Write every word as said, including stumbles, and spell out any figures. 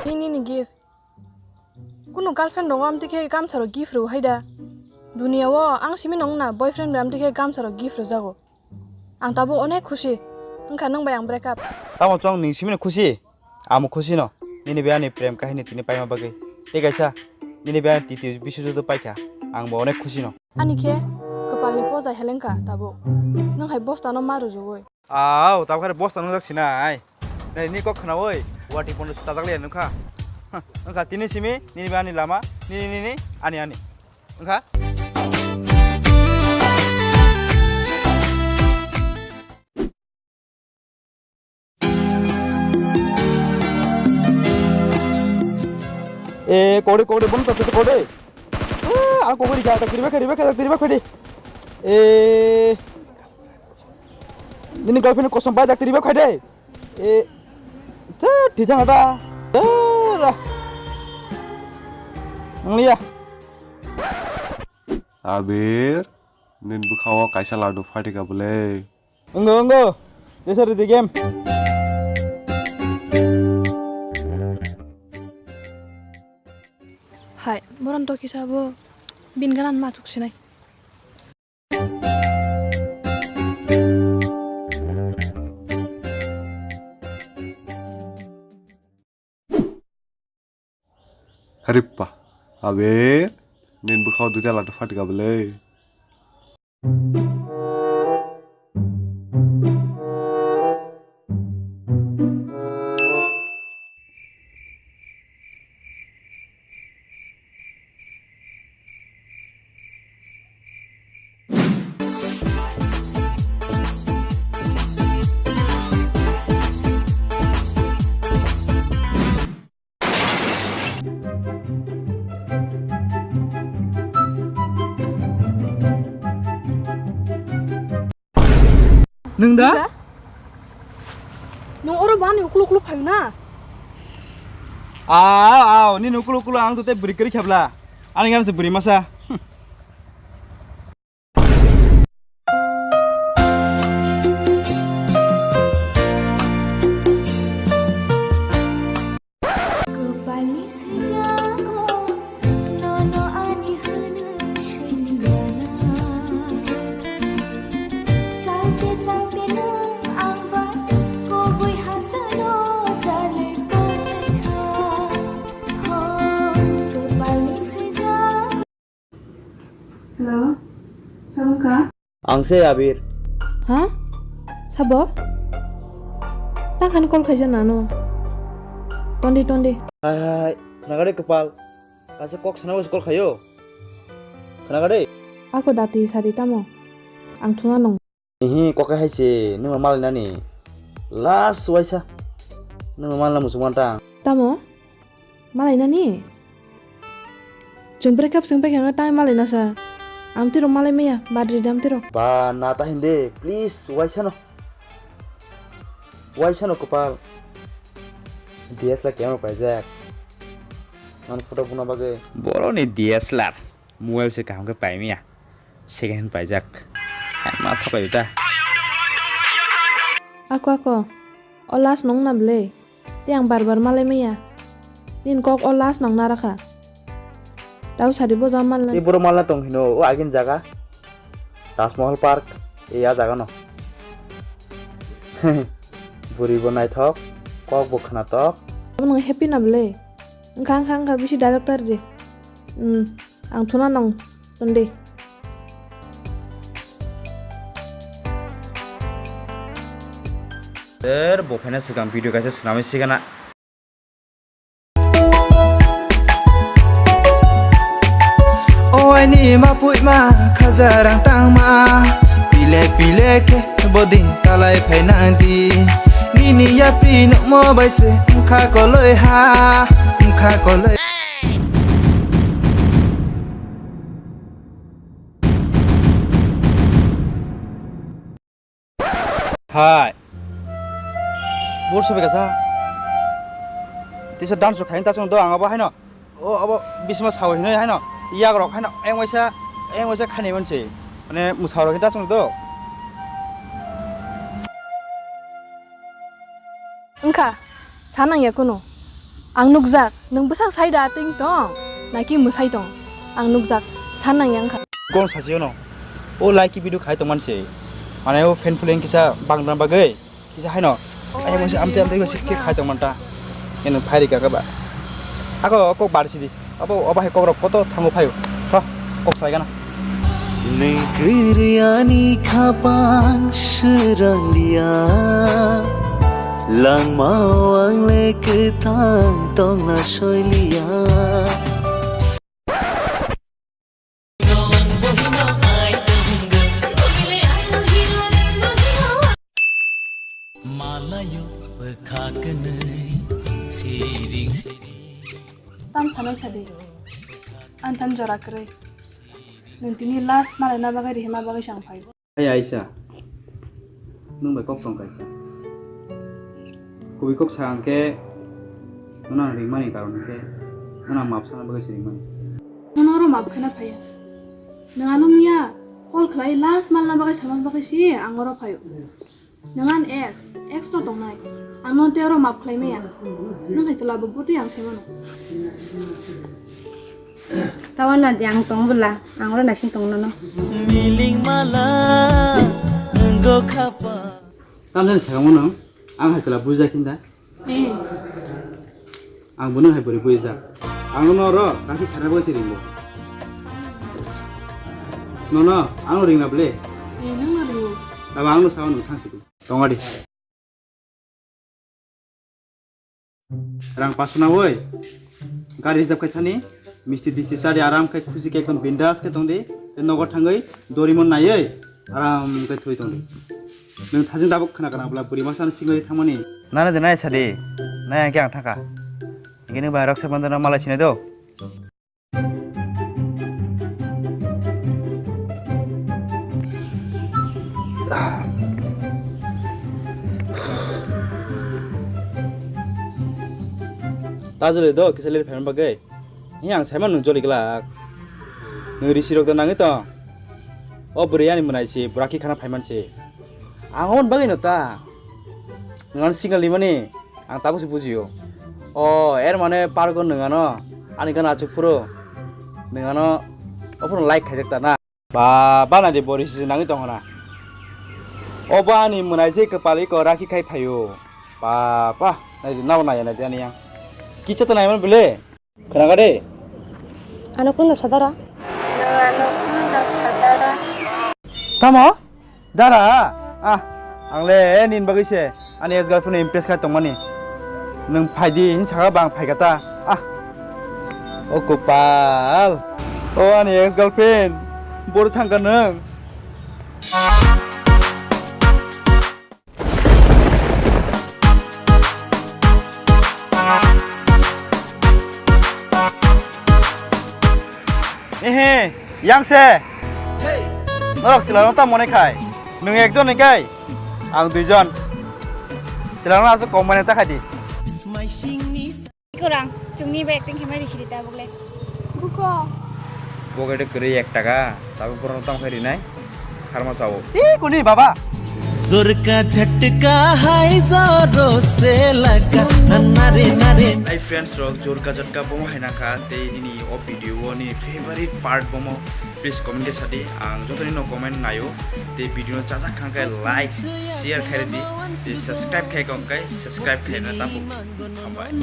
Nini ni gift. Kunu girlfriend rongo amtwi khe gamsa rok gift rw hai da. Dunia o ang simi nong na boyfriend bai amtwi khe gamsa rok gift rw jago. Ang tabuk onek khusi. Wngkha nwng bai ang break up. Tamo chong ning simi no khusi? Amo khusi no. Nini bai ani prem kahini tini paima bagwi. Tei kaisa nini bai ani titi bisu joto paikha. Ang bo onek khusi no. Ani khe kwpal ni poja helengkha tabuk. Nwng hai bosta no ma rujugwi. Au, tabuk khe bosta nungjak sinai. Nai ni kok khnaui, wati pono chajak le nukha. Wngkha tini simi, nini bai ani lama, nini, nini, ani, ani. Wngkha? E, kode, kode, bom, tata, kode. Ah, ang kok rikha, tak tiri bakha, ri bakha, tak tiri bakha de. Eh, nini girlfriend kosom bai tak tiri bakha de. Eh, cha, thijang ada. Dara. Nanglia. Abir, nin bwkhao kaisa ladu phatika bwle. Wnggo, wnggo. Jesa ridi game. Hai, boron to kisa bo bin ganan ma chuk sinai. Harippa, abe, nin bwkhao duita ladu phatika bwle. Nwng da? Nwng oro bani uklu uklu phai na? Aw, aw, nini uklu uklu ang to tei bwrwi kwrwi khabla. Ani gana se bwrwi masa. Kwpalni swijago nono ani hwnwi swingyana. Chalte chalte nwng angba kubui hachalo chalwi paikha. Ho, kwpalni swijago. Hello, sabo wngkha? Ang se Abir. Ha? Sabo? Tang khani call khaija nano. Tondi, tondi. Hai, hai, hai. Khnaga de kwpal. Kaisa kok sana bwse call khaio. Khnaga de. Ako dati sadi tamo. Ang thuna nong. Ihi, kok hai se, nwng malai nani. Last waisa. Nwng malai na muchung mantang. Tamo? Malai nani? Chwng break up swng paikha wngwi tangwi malai nasa. Amtwi rok malai maya, badri de amtwi rok. Ba, na ta hindi, please, waisa no. Waisa no kwpal. D S L R camera paijak. Nang photo buna bagwi. Boroni D S L R, mobile se kaham khe paimaya. Second hand paijak. Hai ma thokai ta. Ako, ako. O last nong na bwle. Tei ang bar bar malai maya. Nini kok o last nong na rakha. Tau sadi bo jama malna. Tei boro malna tong hino o agin jaga. Taj Mahal Park. E a jaga no. Bwrwi bo naithok. Kok bo khnatok. Abo nang happy na bwle. Wngkha, wngkha, wngkha bisi dialogue tar di. Hmm. Ang thuna nong tondi. Er, bo phaina swkang video kaisa swnamwi sigana. O aini ma puima khaja rang tangma, pile pile khe boding talai phainang di. Nini yapri nukmo bai se wngkha koloi ha, wngkha koloi. Hai. Bor sobe kasa. Tisa dance rok khain ta chong do ang abo haino. O abo bisma sao hinoi haino. Yak rok haino eng waisa, eng waisa khani manse. Mane musao rok ta chong do. Wngkha, sa nangya kunu. Ang nukjak, nwng bwsak sai da twing tong, naki mwsai tong. Ang nukjak, sa nangya wngkha. Kon sasi ono. O like video khai tongman se. Mane o fan following kisa bangdang bagwi. Kisa haino. Ai mo se amte amte kisa khai tongman ta. Eno phairi ka ba. Ako kok bar sidi. Abo, obo hai kokrok koto thango phaio. Tho, kok salai gana. Nui kwrwi ani khapang swrang liya. Langmao ang le kwthang tongna soi liya. Malayo bwkha kwnwi siring siring. Tam sanai sadi. Ang tam jora kwrwi. Nwng tini last malaina bagwi rihima bagwi se ang phai. Hai Aisa, nwng bai kok tong kaisa. Kubui kok sa hwnkhe, nwng ang ringmani karon hwnkhe, nwng ang map sana bagwi se ringmani. Nwng oro map khana phaiya. Nwng ano miya call khlai last malna bagwi sama bagwi se ang oro phaio. Nwng an ex, ex no tongnai. Ang no tei oro map khlai maya. Nwng hai chwla bo bwtwi ang sai mano. Tawa na di ang tong bwla, ang oro naising tong nono. Miling mala, nunggo khapa. Tamjani sakamo no, ang hai chwla bujak hinda. Eh. Ang bono hai bwrwi bujak. Ang no oro, kaki khana bo se ringo. Nono, ang ringna ble. Eh, nwng no ringo. Taba ang no sao nwng thang sidu. Tongadi. Rang paso na oi. Gari reserve khai thani, misti tisti chari aram khai khusi khai ekdom bindas khai tongdi. Tei nogo thangwi Doraemon naiwi aram khai thwi tongdi. Nwng thajin tabuk khna kana bwla bwrwi masa ni singali thangmani. Nana de nai sadi. Nai ang khe ang thangkha. Hingke nwng bai Raksha Bandhana malai sinai do. Ta joli do kisa lir phaima bagwi. Hi ang saimano nwng joli glak. Nwng risi rok da nangwi tong. O bwrwi ani mwnai si, bwraki khana phaiman si. Ang oboni bagwi no ta. Nwng ano signal rimani. Ang tabuk se bujio. O, er mane pargo nwng ano ani gana achuk phuru. Nwng ano o phuru like khaijak ta na. Ba, ba nai de bo risi se nangwi tongkha na. O ba ani mwnai se kwpal iko rakhi khai phaio. Ba, ba, nai de nabo nai nai de ani yang. Kicha ta nai man bele. Khwnaga de. Ano kunda sadara? Ano kunda sadara? Tamo? Dara, ah, ang le nini bagwi se ani ex girlfriend no impress khai tongmani. Nwng phai di, hin saka ba ang phai kha ta. Ah, o kopal. O ani ex girlfriend, boro thang kha nwng. Ehe, yang se. Norok chwla no ta mone khai. Nwng ekjon ni kai. Ang duijon. Chwla no aswk kok mane ta khai di. Kurang, chwngni bai acting khaimani risi di ta bukle. Buko. Pocket o kwrwi ek taka, tabuk borok no tamo khe rinai. Kharma sao. Ee, kuni baba? Jorka jhatka hai jaro se laga, na, na re, na re. Hi friends rok, jorka jhatka bomo hai nangkha, tei nini o video o nini favorite part bomo, please comment khe sadi. Ang jotoni no comment naio, tei video no chajak khang khe like, share khai di, tei subscribe khai kong khe subscribe khai na tabuk. Hambai.